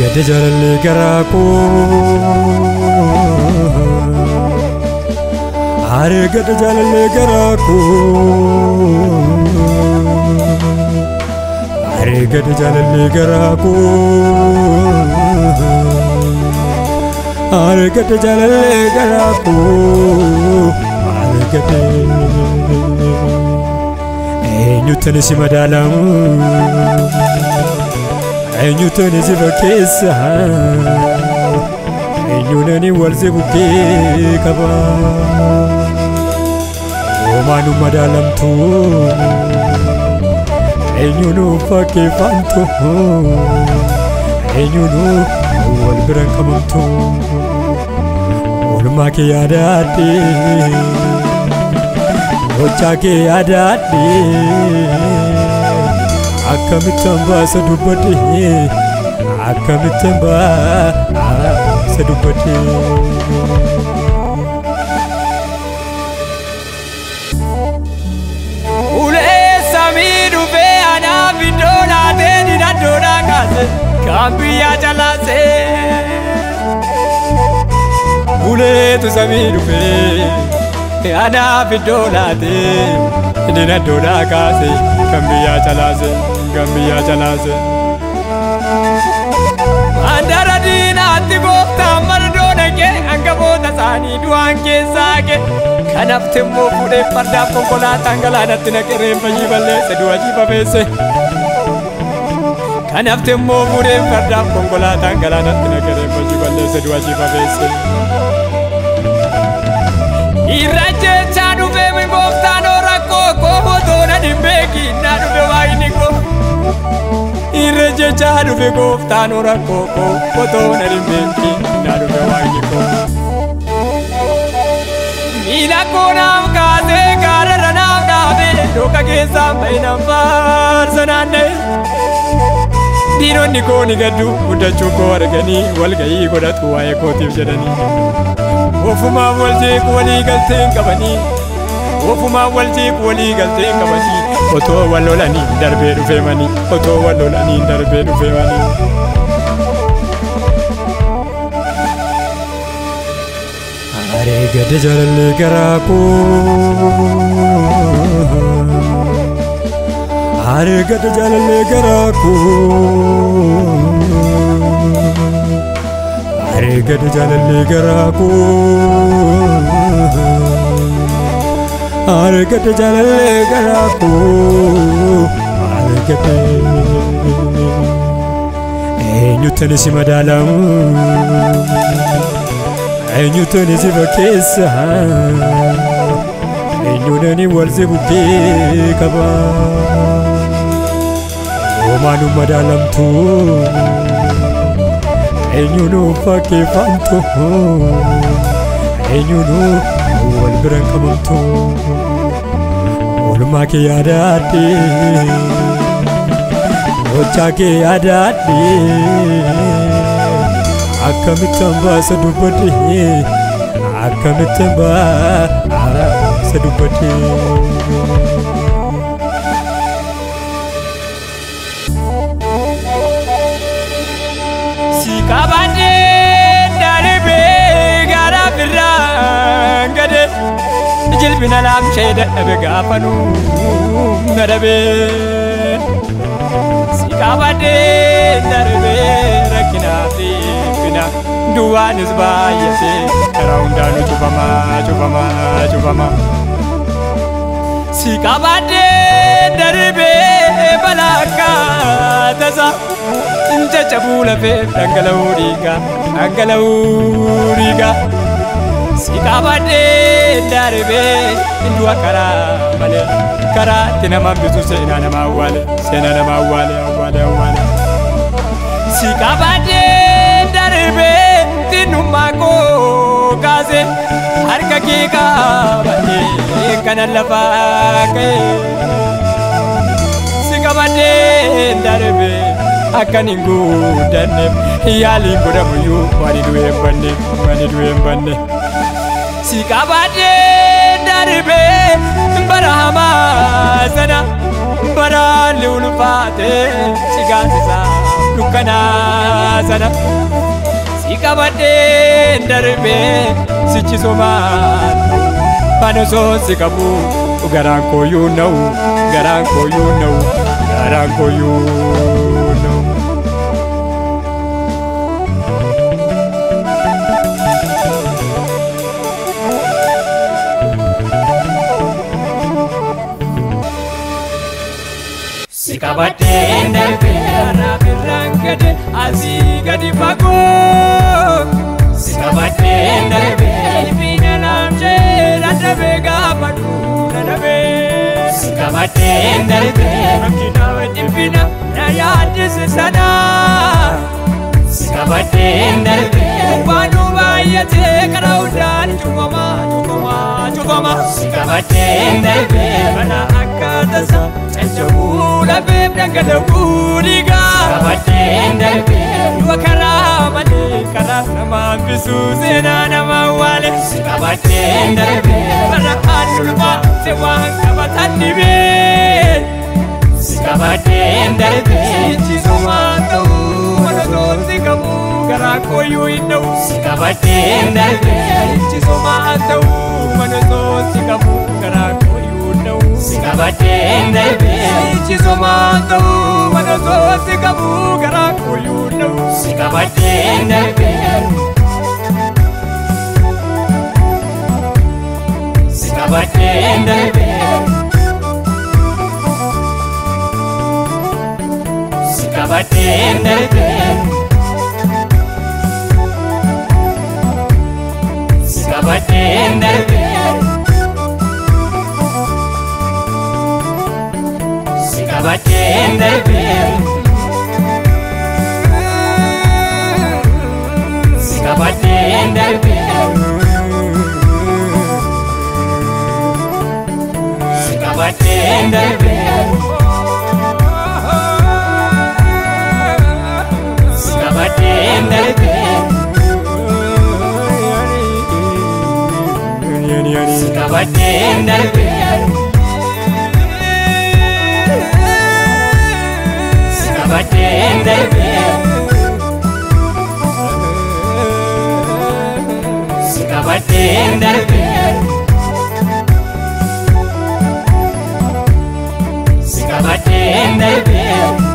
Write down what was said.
Gadi jaalallee garaa koo Argate jaalallee garaa koo Argate jaalallee garaa koo Argate jaalallee garaa koo Argate Eenyutti si madaalamu Eenyutu si fakkeessa Eenyuun wal si bukkee qaba Hoomaan madaalamtu Eenyuun fakkeeffamtu Eenyuun wal biraan qabamtu Oolmaa kee yaadaadhe Gochaa kee yaadaadhe Akkamittan baasa dubbadhe Akkamittan baasa dubbadhe Ulee samii dhufee anaaf iddoo laatee dinaddoodhaa kaase kan biyyaa calaasee. Uleetu samii dhufee anaaf iddoo laatee dinaddoodhaa kaase kan biyyaa calaase kan biyyaa calaase. Mandara diinaatti gooftaan mardoo dhaqee hangafoota isaanii du'aan keessaa ga'e. Kanaaf immoo fuudhee fardaaf konkolaataan galaanatti naqee reeffa ishii balleesse du'a ishii fafeesse. Kanaaf immoo fuudhee fardaaf konkolaataan galaanatti naqee reeffa ishii balleesse du'a ishii fafeesse. Irra jechaa dhufee min gooftaan rakkoo koo otoo nan hin beekin na dhufe waayini koo. Irra jechaa dhufe gooftaan rakkoo koo otoo nan hin beekin na dhufe waayini koo. Miila koo naaf kaasee gaararra naaf dhaabee dhooqa keessaan bahe nan faarsa naanna'e. Diinonni koo ni gaddu guddachuu koo arganii walga'ii godhatu waa'ee kootiif jedhanii. Ofumaan wal jeequ walii galtee hin qabanii. Ofumaan wal jeequ walii galtee hin qabanii. Otoo wal lolanii darbee dhufee manii. Otoo wal lolanii darbee dhufee manii. Argate jaalallee garaa koo Argate jaalallee garaa koo Argate jaalallee garaa koo Argate jaalallee garaa koo Argate Eenyutti si madaalamu Eenyutu si fakkeessa Eenyuun wal si bukkee qaba Hoomaan madaalamtu Eenyuun fakkeeffamtu Eenyuun wal biraan qabamtu Oolmaa kee yaadaadhe Gochaa kee yaadaadhe Akkamittan baasa dubbadhe Akkamittan baasa dubbadhe Si qabadhee darbee gara biraan gade jilbina laamshee dadhabe gaafanuu na dhabee. Si qabadhee darbee rakkinaa fi dhiphina duwwaanis baay'atee karaa hundaanuu cufamaa cufamaa cufamaa. Si qabadhee darbee balaa akka tasaa caccabuu lafee dhangala'uu dhiigaa dhangala'uu dhiigaa. Si qabadhee darbee du'a karaa malee karaatti nama hambisu seenaa nama awwaale seenaa nama awwaale awwaale awwaale. Si qabadhee darbee xinnummaa koo kaase harka kee qabadhee kanan lafaa ka'e. Si qabadhee darbee akkan hin guddanneef yaaliin godhamuyyuu waan du'ee hin banne waan du'ee hin banne. Si qabadhee darbee bara hamaa sana baraan ulfaatee si gaasisaa Dukkanaa sana si qabadheen darbee sichi somaan Panosoo si qabu garaan kooyyuu na'u garaan kooyyuu na'u garaan kooyyuu na'u. Si qabadheen darbee karaa birraan gade asii gadi fagoo. Si qabadheen darbee ilmiina laamshee dadhabee gaafa dadhabee. Si qabadheen darbee rakkina dhiphina na yaaddise sana. Si qabadheen darbee waan nu baay'atee karaa hundaan cufamaa cufamaa cufamaa. Si qabadheen darbee mana akka tasaa caccabuu lafeef dhangala'uu dhiigaa. Si qabadheen darbee du'a karaa malee karaa nama hambisuu seenaa nama awwaale. Si qabadheen darbee bara ulfaate waan qabatan dhibee. Si qabadheen darbee sichi somaan ta'uu mana tooti qabu garaa kooyyuu hin dha'u. Si qabadheen darbee sichi somaan ta'uu mana tooti qabu garaa kooyyuu hin dha'u. Si qabadheen darbee sichi somaan ta'uu mana tooti qabu garaa kooyyuu hin dha'u. Si qabadheen darbee. Si qabadheen darbee. Si qabadheen darbee. Si qabadheen darbee. Si qabadheen darbee. Si qabadheen darbee. Si qabadheen darbee. Si qabadheen darbee. Si qabadheen darbee. Si qabadheen darbee. Si qabadheen darbee. Si qabadheen darbee.